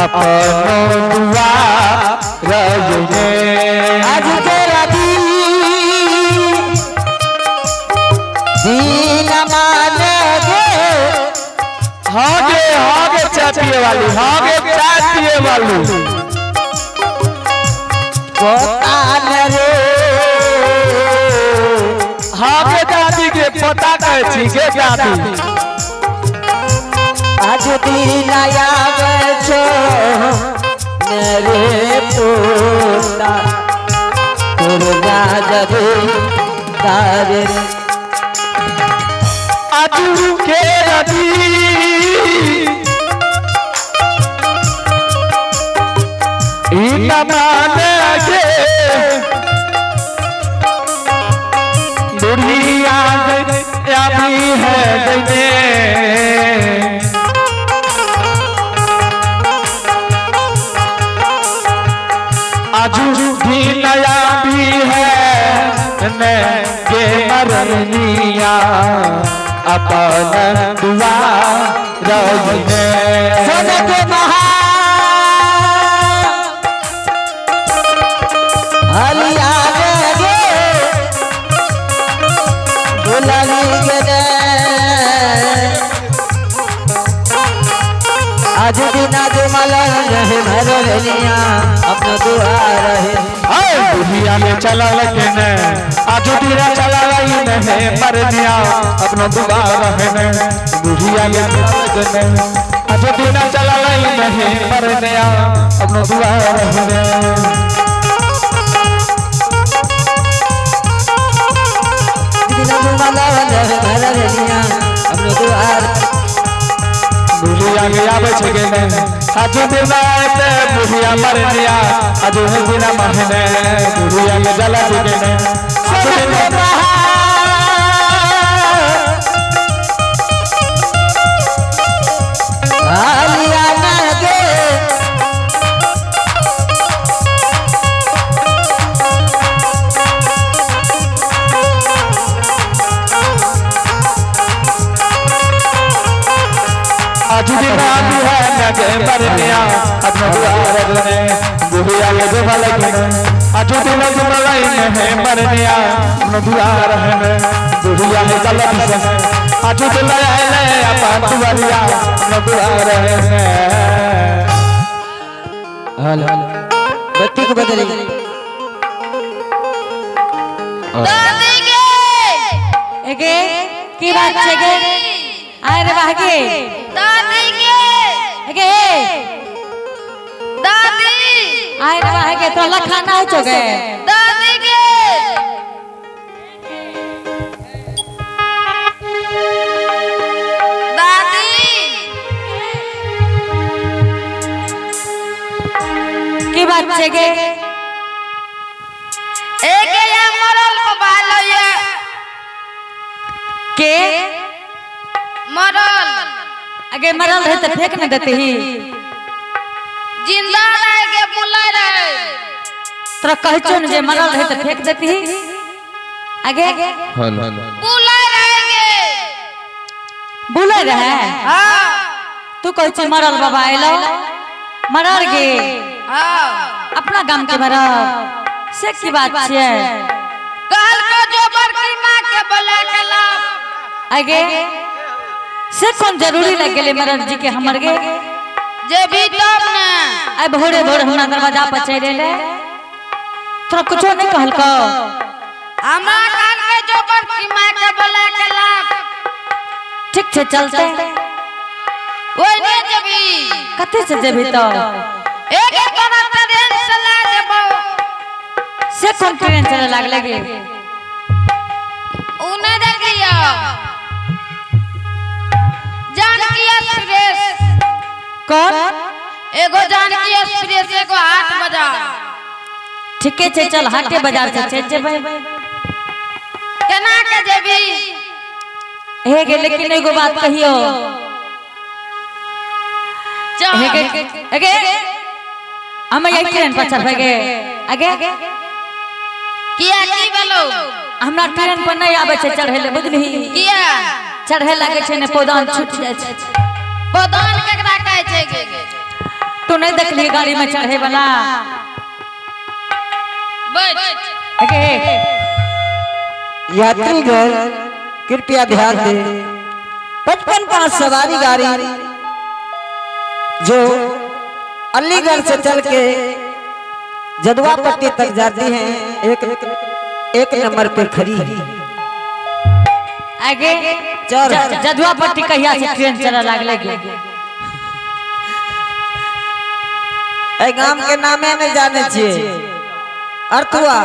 अपनो दुआ रजने आज के राती दीन माने गे हागे हागे चाय पिए वाली, हागे चाय पिए वाली। पोतान रे हागे दादी के पता कहे छी गे दादी। आज दिन आवे छो मेरे पोता तोर गाजरे तारे। आज के रदी ई न माने गे बुढ़िया गई है गईने। आजू भी नया भी है ने के मरनिया अपन दुआ रजने। सोने के महा हलिया गे दुलाली गे आज बिना जुमल रहे भरनिया अपना दुआ रहे। बुढ़िया में चला लगे आजू दिना चला रही नहीं मरनिया अपना दुआ रहे। बुढ़िया में चला लगे आजू दिना चला रही नहीं मरनिया अपना दुआ रहे। बिना जुमल रहे भरनिया अपना दुआ। बुढ़िया के आवे छे गेने आजू दिना ते बुढ़िया मरनिया आजू दिना मरने बुढ़िया के जला छे गेने। आजू दिना आलिया गे आजू दिना भी है नगे मरनिया अपना दुआ रजने। बुढ़िया के जुमल गेने आजू दिना जुमल नहीं मरनिया अपना दुआ रहने। बुढ़िया के जला छे आजू दिना ले अपन दुआरिया अपना दुआ रहने। हेलो बत्ती को बदली दादी गे एगे की बात छे गे? आय रे बागे दादी गे एगे दादी आय रे बागे तोला खाना हो छो गे? दादी गे दादी की बात छे गे? एगे ये मरल मोबाइल ये के मरल अगे मरल रहे तो फेंक न देते ही। जिंदा रहे के बुलाए रहे तोरा कहै छौ ने जे मरल रहे तो फेंक देती ही। आगे बुलाए रहे गे बुलाए रहे? हाँ। तू कहै छी मरल बाबा एलो मरल गे। हाँ। अपना गाम के मरल से की बात छियै? कहल को जो बड़की माँ के बोला के लाओ। आगे से कौन जरूरी लग गेलै मरल जी के हमर गे? जे भी तब ने। आइ भोरे भोर हमरा दरवाजा पर चलि एलै, तोरा कुछो नहीं कहलकौ? हमरा कहल के जो बड़की माँ के बोला के लाओ। ठीक छै चलते। ओइ ने जेबी। कथी से जेबी तो? एक तोरा ट्रेन से ला जेबौ। से कौन ट्रेन चले लागले गे? उ नहीं देखलियो जानकी एक्सप्रेस। कौन? एगो जानकी एक्सप्रेस एगो हाट बाजार। ठीके छै चल हाटे बाजार से चलि जेबै। केना के जेबी? हे गे लेकिन एगो बात कहियो। चल। हे गे हे गे हम यही ट्रेन पर चढ़बै गे। आगे किया की भेलौ? हमरा ट्रेन पर नहीं आबै छै चढ़ै ले बुझलिही? किया? चढ़ै लागै छै ने पौदान छूटि जाइ छै। पौदान केकरा कहै छै गे? तू तू नहीं देखली गाड़ी में चढ़े वाला। बैठ। अगे यात्रीगण कृपया ध्यान दें। 55 सवारी गाड़ी जो अलीगढ़ से चल के जदुआ पट्टी तक जाती है, एक एक नंबर पर खड़ी है। आगे चल। जदुआ पट्टी कहिया से ट्रेन चला लागले गे? ए गांव के नामे नहीं जाने छिए। अर्थुआ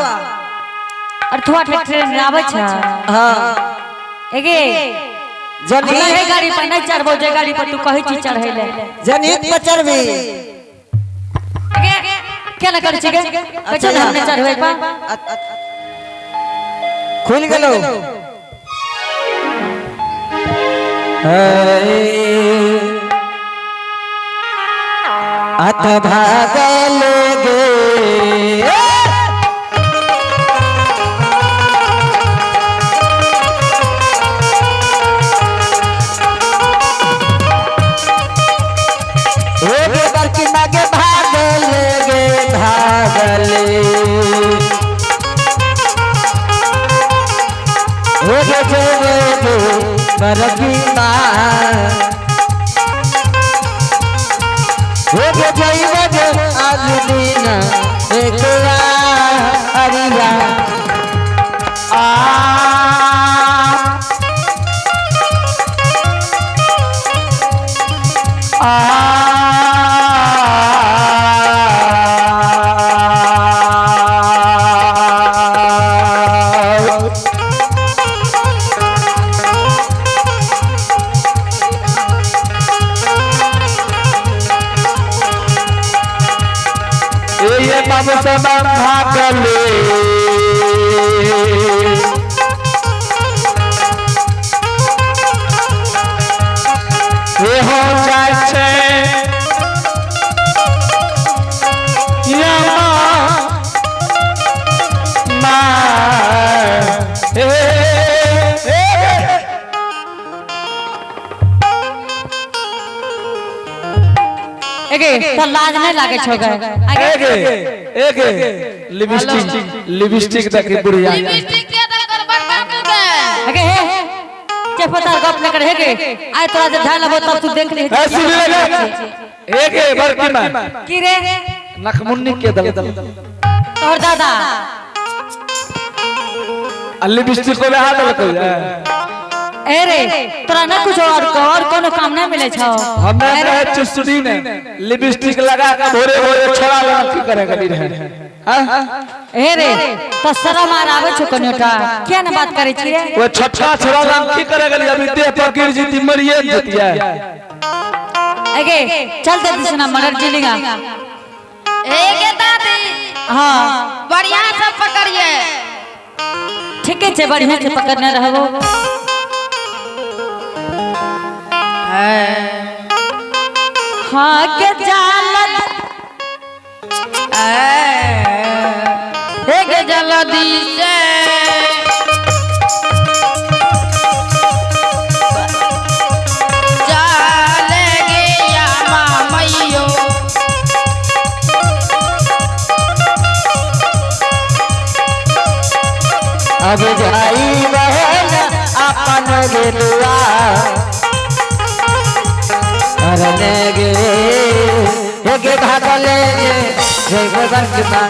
अर्थुआ के ट्रेन आवे छै। हाँ। एगे जनहित हमरा गाड़ी पर नहीं चढ़बो, जे गाड़ी पर तू कहै छी चढ़ै ले। जनहित पर चढ़बी। आगे क्या ना करै छी गे? कहै छै हम नहीं चढ़बै पा। खुल गेलो। अत भागल गे बरकी मागे भागल गे भागल हो गे गे बरकी माँ हो गे जइब गे आज दिन एक अरिया आ आ ये बाबू सब भागले ये हो जाए छे यमा मा ए ए एगे तो लाज नहीं लागे छो गे? आगे एगे एगे लिपस्टिक लिपस्टिक देखी बुढ़िया। लिपस्टिक के दल कर बड़का के। आगे हे के पता गप न करे हेगे। आय तोरा जे ध्यान लगो तब तू देख ले। ए सुन ले एगे बड़की मां की रे? नखमुन्नी के दल तोहर दादा आ लिपस्टिक को हाथ लगल। ए रे तोरा ना कुछ और कोनो काम नहीं मिले छौ? हमे कहे चुसड़ी ने लिपस्टिक लगा के भोरे भोरे छोड़ा लगा की करे गली रहे। हां ए रे तो शरम आर आवे छौ कनियोटा? किया ना बात करे छी रे? वो छोटका छोड़ा लगा की करे गली, अभी देह पर गिर जीती मरिए जतिया। एगे चल दे दिसना मगर जिलिंगा। ए गे दादी। हां बढ़िया से पकड़िए। ठीक है छे, बढ़िया से पकड़ने रहबो। हाँ के जाल एक जल्दी से चल गया मामैयो। अब जाई बहन अपन गेलुआ अरने गे गे भागले गे जय बरकी माँ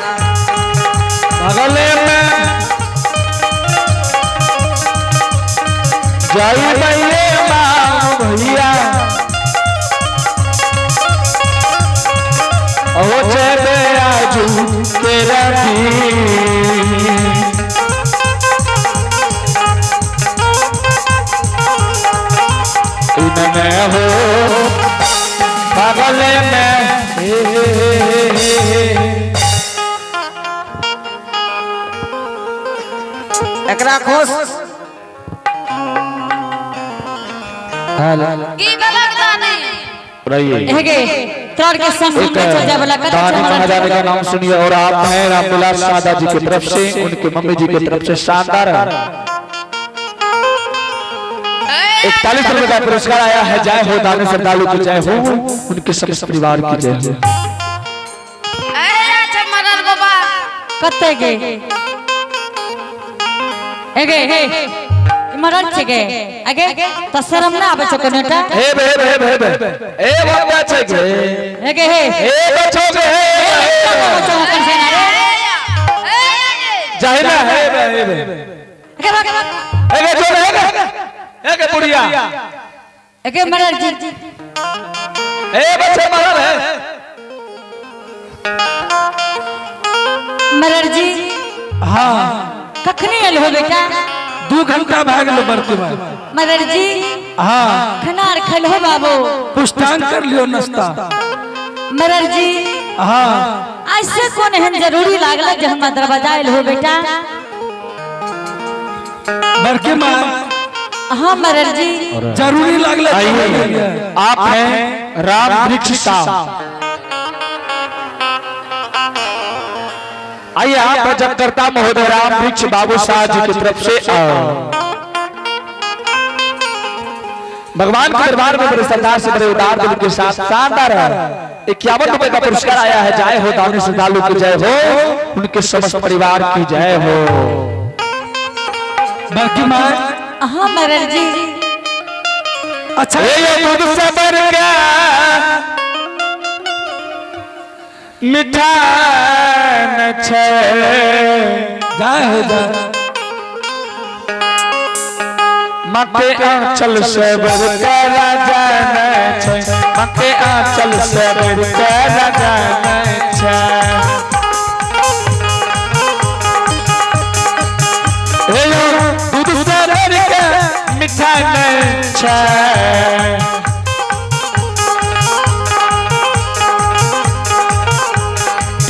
बगले में जाई भैया बाबू भैया ओ चले आजू तेरा भी इनमें हो बगले में हे हे हे हे हे। एकरा खुश हेलो की गलत दादी? रहिए एगे तोर के संग हम नहीं चल जाए वाला कर दानी महारानी का नाम सुनिए और आप हैं रामविलास सादा जी की तरफ से, उनके मम्मी जी की तरफ से शानदार 41 रुपए का पुरस्कार आया है। जय हो दानी श्रद्धालु की जय हो, उनके समस्त परिवार की जय हो। कते गे एगे हे मरल छे गे आगे त शरम ना आबै छौ कनेटा हे बे हे बे हे बे ए बच्चा छै गे एगे हे हे बच्चो गे हे कत बच्चो कर से ना रे जाहि ना हे बे हे बे एगे भाग ए गे जो हे गे ए गे बुढ़िया एगे मरल जी ए बच्चे मरल है मरल जी हाँ कखनी एल हो बेटा 2 घंटा भए गेलो बड़की माय मरल जी हाँ खाना आर खैल हो बाबू पुष्टांग कर लियो नाश्ता मरल जी हाँ ऐसे कोन एहन जरूरी लागल जे हमरा दरवाजा आयल हो बेटा बड़की माय हाँ मरल जी जरूरी लागले आइए आप हैं राम वृक्ष साहब आइए आप प्रजकर्ता महोदय राम वृक्ष बाबू साहब जी की तरफ से आओ। भगवान के दरबार में बड़े सरदार से बड़े उदार दिल के साथ शानदार है 51 रुपए का पुरस्कार आया है। जय हो दावनी श्रद्धालु की जय हो, उनके समस्त परिवार की जय हो। बड़की माय हाँ मरल जी अच्छा ये दूध सबर का मिठान छै जय हो जय मके आंचल से बढ़ के राजा न छै मके आंचल से बढ़ के राजा न छै हे यो दूध से बढ़ के मिठान छै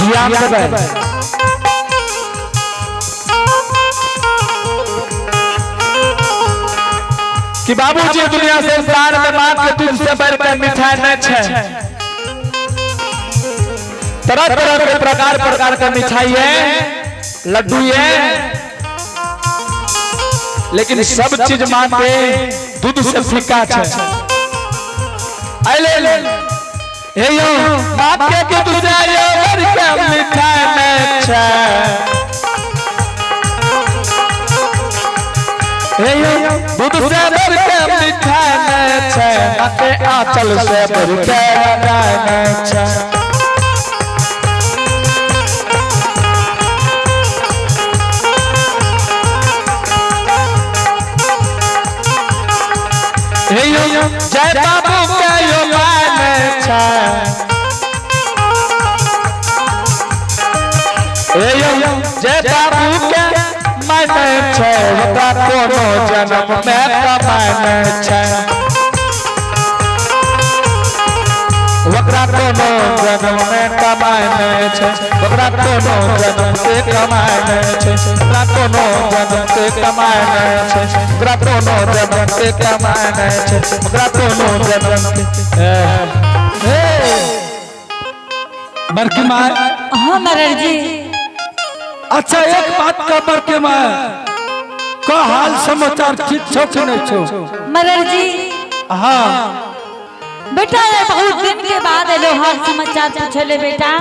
ध्यान देबै कि बाबूजी दुनिया संसार में माँ के दूध से बढ़कर मिठाई न छै तरह तरह के प्रकार प्रकार का मिठाई है, लड्डू है, लेकिन सब चीज माँ के दूध से फीका छै। अले ले हे यो माँ के दूध से यो बढ़कर मिठाई न छै। हे यो दूध से बढ़ के मिठाई न छै, माँ के आंचल से बढ़ के मिठाई न छै। हे यो जय बाबू के यो मान छै। हे यो जय बाबू के मन छै, ओकरा कोनो जन्म में कमान छै। ओकरा कोनो जन्म में कमान छै, ओकरा कोनो जन्म से कमान छै, ओकरा कोनो जन्म से कमान छै, ओकरा कोनो जन्म से कमान छै, ओकरा कोनो जन्म से। हे बड़की माय हाँ मरल जी अच्छा एक बात का बड़की माय का हाल समाचार ठीक छौ कि नहीं छौ? मरल जी हाँ बेटा ये बहुत दिन के बाद एलो हाल समाचार पूछले बेटा।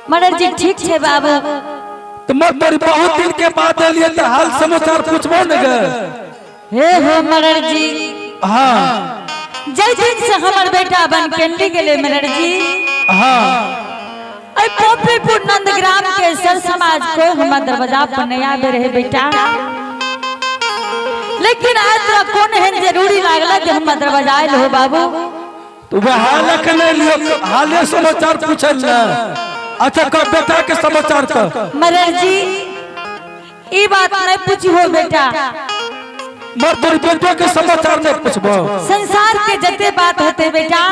मरल जी ठीक छे बाबू। तो मर तोरी बहुत दिन के बाद एलिए तो हाल समाचार पूछबो न गे। हे हो मरल जी हाँ जय दिन से हमर बेटा बन केंडी गेले मरल जी। हाँ अरे पोपीपुर नंदग्राम के सर समाज को हमर दरवाजा पर नहीं आवे रहे बेटा, लेकिन आज तोरा कोन एहन जरूरी लागल जे हमर दरवाजा आयल हो बाबू? तो वह हाल के नहीं लियो, हाले समाचार पूछल ना। अच्छा कह बेटा के समाचार कह। मरल जी ई बात नहीं पूछी हो बेटा। मर तोरी बेटो के समाचार नहीं पूछबो। संसार के जते बात होते बेटा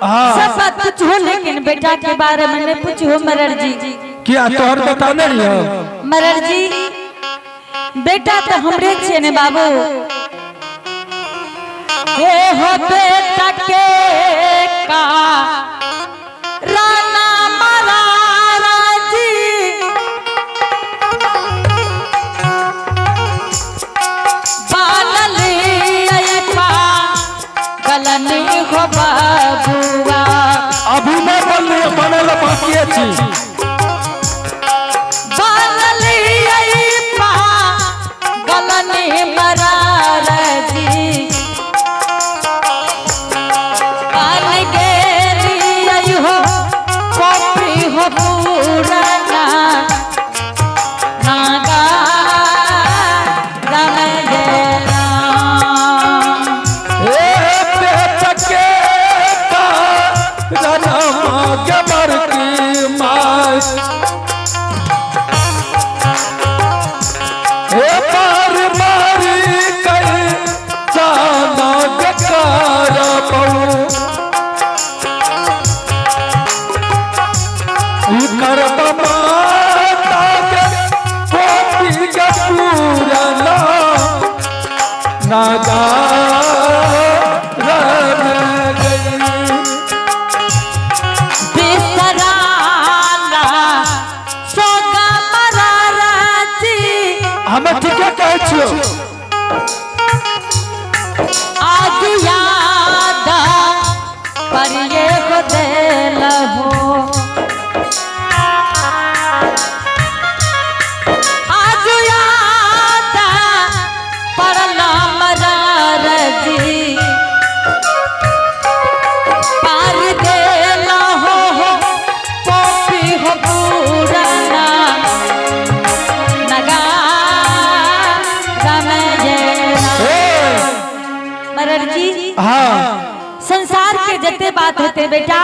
हाँ सब बात पूछो, लेकिन बेटा के बारे में नहीं पूछो मरल जी। क्या तोहर बेटा नहीं हो? मरल जी बेटा तो हमरे छे ने बाबू। हे हो बेटा के का राना मरारा जी, बालली अयपा गलनी हो बाबुआ। अभी नहीं बोलली बनल बाकी अछि। हो पूरना नागा राम जय राम। हे पेट के कारणमा गे बड़की माय हे पार मारी कई जाना के कारबऊ करब माता के पोती के पूरना नागा रन गई। बिसराला सोगा मराराजी हमे ठीके कहै छियौ। आज याद पर ये हो दिल हो आज याद पड़ला मराराजी पार देला हो पोपी हो पूरना नगा राम जय राम। मरर जी हाँ संसार के जते बात होते बेटा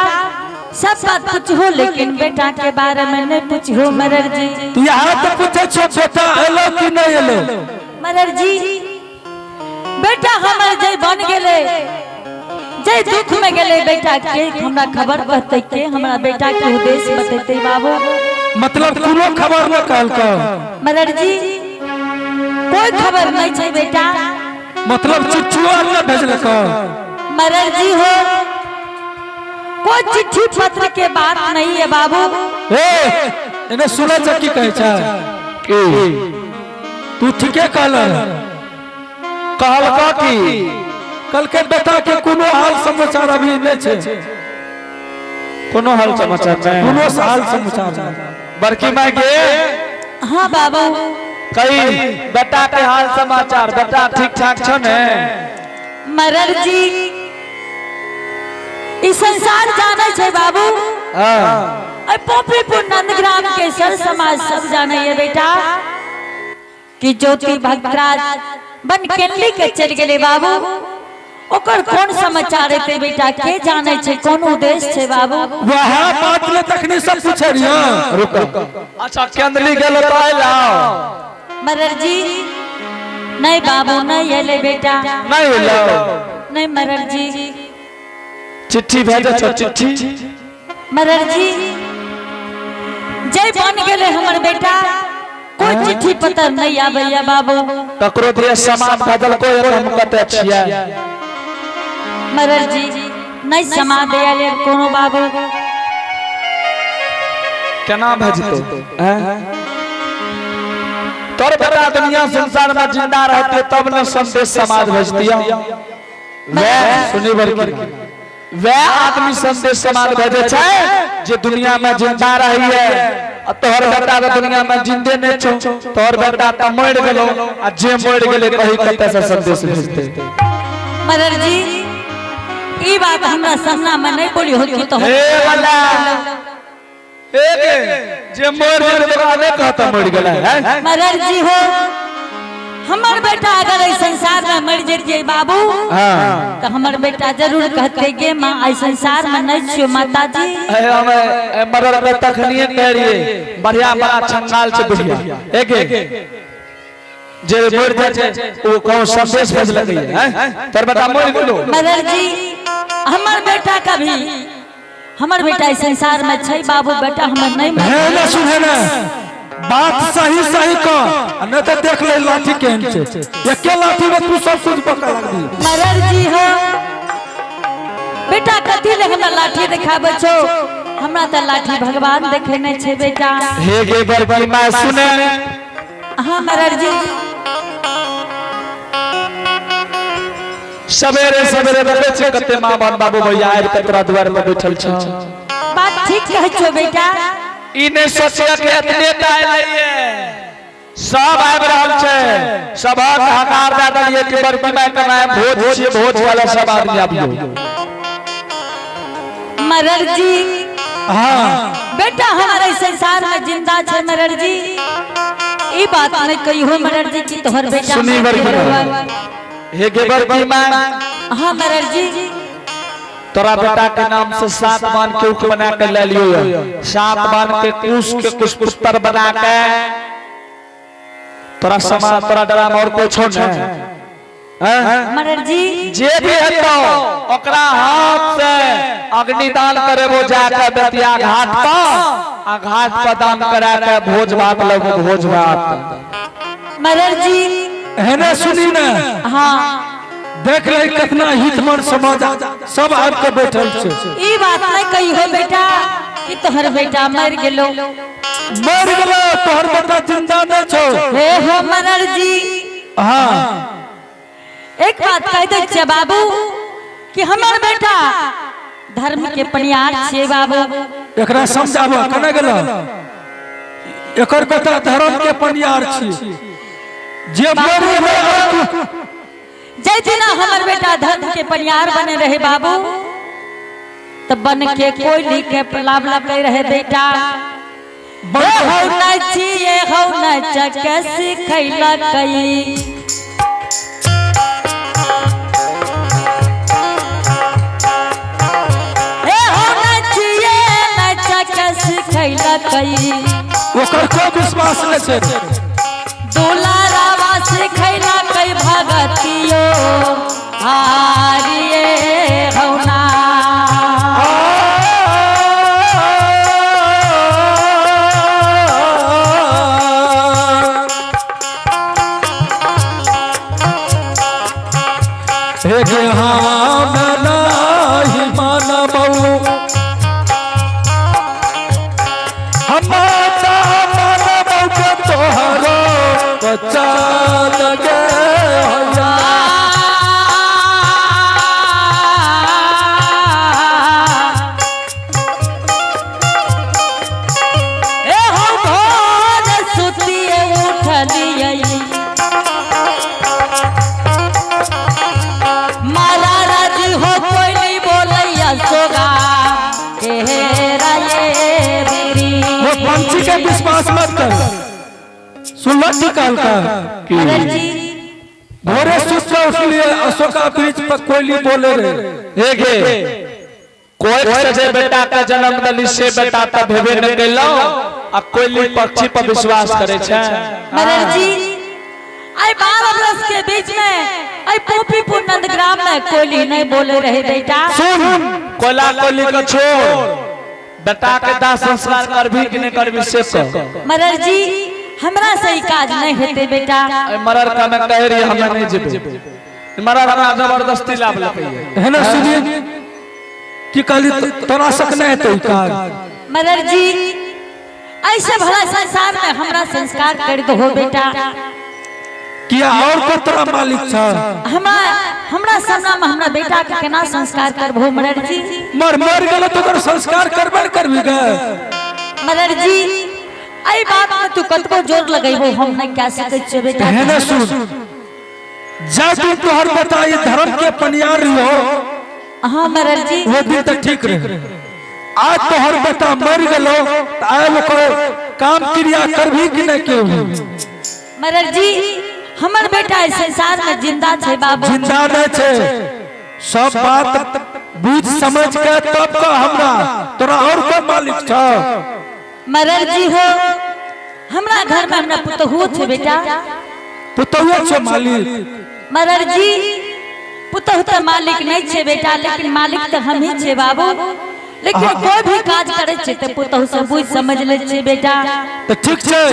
सब बात पूछो लेकिन बेटा के बारे में नहीं पूछो मरर जी। तो यहाँ तो पूछे छियौ बेटा एलो कि नहीं एलो। मरर जी बेटा हमर जय बन गेले जय दुख में गेले बेटा के हमरा खबर बतै के हमरा बेटा के उद्देश्य बतैते बाबू। मतलब कोनो खबर न कहलकौ। मरर जी कोई खबर नहीं छै बेटा। मतलब चिट्ठियो आर न भेजलकौ। मरर जी हो कोई चिट्ठी पत्र के बात नहीं है बाबू। ए एने सुनै छ की कहै छै की तू ठीके कहल। कहलका की कल के बेटा के कोनो हाल समाचार अभी नहीं छै। कोनो हाल समाचार नहीं। कोनो हाल समाचार नहीं। बड़की माय के हाँ बाबू। कई बेटा के हाल समाचार बेटा ठीक ठाक छो ने। मरर जी ई संसार जाने छै बाबू। हाँ अरे पोपीपुर नंदग्राम के सर समाज सब जाने है बेटा कि ज्योति भक्तराज बन केनली के चल गेले बाबू। ओकर कौन समाचार एते बेटा के जाने छै कौन उद्देश्य छै बाबू। वह बात ले तखनी सब पूछे रहियो। रुको अच्छा केंदली गेलो तो आइलो। मरर जी नहीं बाबू नहीं एले बेटा। नहीं एलो। नहीं मरर जी। चिट्ठी भेजे छो चिट्ठी। मरर जी जय बन गेले हमर बेटा कोई चिट्ठी पत्र नहीं आबैया बाबू। ककरो दिया सामान भेजल कोई हम कते छियै। मरर जी नहीं समा दे कोनो बाबू। केना भेजतो तोर बेटा दुनिया संसार में जिंदा रहते तब न संदेश समाज भेजतिया। वह सुनी बड़की वह आदमी संदेश समाज भेजे छै जे दुनिया में जिंदा रही है। आ तोहर बेटा तो दुनिया में जिंदे नहीं छो तोहर बेटा तो मर गेलो आ जे मर गेले कही कते से संदेश भेजते। मरर जी ई बात हमरा सामना में नहीं बोली होती तो ए वाला ए जे मर गेले ओकरा नहीं कहता मर गेलै हैं। मरर जी हो हमर बेटा अगर एहि संसार में मर जतियै बाबू हाँ तो हमर बेटा जरूर कहते गे माँ एहि संसार में नहीं छियो माता जी। हमें मरर के तखनिए कह रहिए बढ़िया बड़ा छंगाल छै बुढ़िया एक जे मर जाय छै ओ कोनो संदेश भेजलकै हैं तोर बेटा मर गेलो। मरर जी हमर बेटा कभी हमर बेटा इस संसार में छै बाबू बेटा हमर नहीं मर। हे ना सुने ना बात सही सही कह नहीं तो देख ले लाठी केहन छै एके लाठी में तू सब कुछ पकड़ लगबी। मरर जी हो बेटा कथी ले हमरा लाठी देखाबै छौ हमरा त लाठी भगवान देखेने छै बेटा। हे गे बड़की माय सुने। हाँ मरर जी सवेरे सवेरे देखै छियै कते माँ बाप बाबू भैया आबि के तोरा दुआर पर बैठल छौ। बात ठीक कहै छौ बेटा। ई नहीं सोचिया कि एतने टा अयलैये सब आबि रहल छै सबक हकार दए देलियै कि बड़की माय के नाम भोज छियै भोज वाला सब आदमी आबियौ। मरर जी हाँ। बेटा हमारे संसार में जिंदा छे मरर जी, ई बात नहीं कही हो मरर जी कि तोहर बेटा सुनी मर बड़की गेलो। माँ। हे गे बड़की माँ। हाँ मरर जी। तोरा बेटा के नाम से 7 मान के उख बना के ले लियो, 7 मान के कुश के कुछ पुत्र बना के तोरा समा तोरा डरा में और कोई छोड़ नहीं हैं? मरर जी जे भी हेतो ओकरा हाथ से अग्निदान करे वो जाके बेतिया घाट पर, आ घाट पर दान करा के भोज भात लगो भोज भात। मरर जी है ना सुनी ना। हाँ देख रही कितना हितमन समाज सब आब के बैठल छे। ई बात नहीं कही हो बेटा कि तोहर बेटा मर गेलो। मर गेलो तोहर बेटा जिंदा नहीं छो। हे हो मरर जी। हाँ। एक बात कह दे छे बाबू कि हमर बेटा धर्म के पनियार छे बाबू। एकरा समझाबो कने गेलो, एकर बेटा धर्म के पनियार छी जे मर गेलो। जय दिना हमर बेटा धर्म के पनियार बने रहे बाबू, तब बन के कोयली के पलाव लगे रहे बेटा। हे हौ नचिए हौ नच के सिखैला कई। हे हौ नचिए नच के सिखैला कई। ओकर कोई विश्वास नहीं छे। दुलारावा सिखैला कई भगतियो हारिए हौना। हे गे हम नाही मानबौ, हम माता मानबौ के तोहरो बच्चा लगे होया। ए हो भोर सुतिए उठलियै, मारा राजी हो कोई नहीं बोलैया सोगा हेरा ये मेरी। वो पंछी के विश्वास मत कर, सुन लो ठीक का। मरर जी भोरे सुत के उठलिए अशोका वृक्ष पर कोयली बोले रे। हे गे कोई से जे बेटा का जन्म दली से बेटा त भेबे न केलो, आ कोयली पक्षी पर विश्वास करे छे। मरर जी आई 12 बरस के बीच में आई पोपीपुर नंदग्राम में कोयली नहीं बोले रहे बेटा। सुन कोयला कोयली को छोड़, बेटा के दाह संस्कार करभी कि नहीं करभी से कह। मरर जी हमरा से ई काज नहीं हेते बेटा। ए मरर का मैं कह रही हम नहीं जेबे, मरर हमरा जबरदस्ती लाभ लकैये। है ना सुनिए कि कहली तोरा सक नहीं हेतौ ई काज। मरर जी ऐसे भला संसार में हमरा संस्कार कर दो बेटा। किया और को तोरा मालिक छ? हमरा सामना में हमरा बेटा के केना संस्कार करबो मरर जी? मर मर गेलो तो ओकर संस्कार करबे करबी गे। मरर जी एई बात में तू कतबो जोर लगैबो हम नहीं कह सकै छियै बेटा। है ना सुन, जा तू तोहर बेटा ये धर्म के पनियार रहो। हाँ मरर जी वो दिन तक ठीक रहे। आज तोहर बेटा मर गेलो तो आए ओकर काम क्रिया करबी कि नहीं केहू? मरर जी हमर बेटा इस संसार में जिंदा छे बाबू। जिंदा नहीं छे, सब बात बुझ समझ के तब का हमरा तोरा और को मालिक छ। मरर जी हो हमरा घर में हमरा पुतहु छे बेटा। पुतहु छे मालिक? मरर जी पुतहु तो मालिक नहीं छे बेटा, लेकिन मालिक तो हम ही छे बाबू। लेकिन कोई भी काज करे छे तो पुतहु से बुझ समझ ले छे बेटा। तो ठीक छे,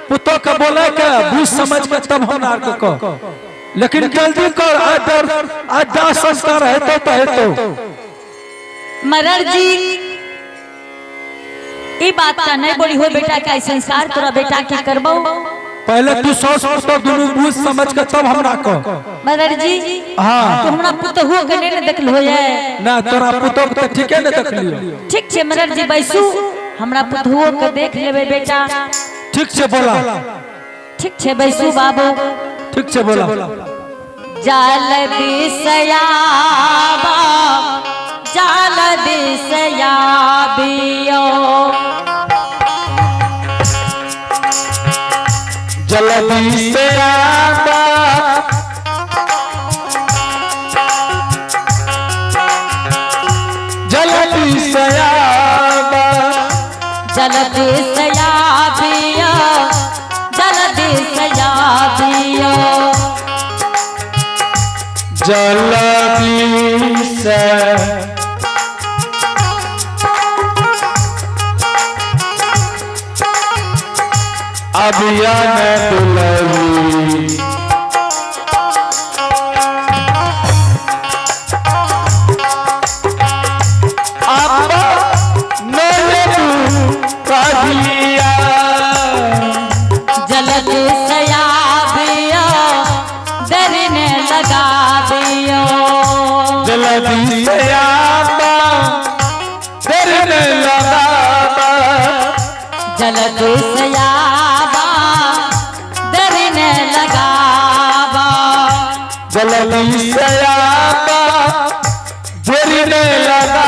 पुतहु के बोले के बुझ समझ के तब हमरा आर के कह, लेकिन जल्दी कर, आज दर आज दाह संस्कार हेतो तो हेतो। मरर जी ई बात का नहीं बोली हो बेटा का संस्कार तोरा बेटा के करबो। पहले तू सास पुतहु दुनू बुझ समझ के तब हमरा कह। मरर जी हाँ। तू हमरा पुतहु के नहीं ने देखल होए? ना तोरा पुतहु के ठीके ने देखलियो। ठीक छे मरर जी बैसू, हमरा पुतहु के देख लेबे बेटा। ठीक छे बोला। ठीक छे बैसू बाबू। ठीक छे बोला। जाल दिसयाबा जाल दिसयाबियो जल्दी से आबा। जल्दी से आबा। जल्दी से आबियो, जल्दी से आबियो। जल्दी से अभियान दुलही। आप मेरे कहिया। जल्दी से आबियो, देरी ने लगाबियो। जल्दी से आबा, देर न लगाबा। जल्दी से आबा, देरी ने लगाबा। जल्दी से आबा, देर न लगाबा।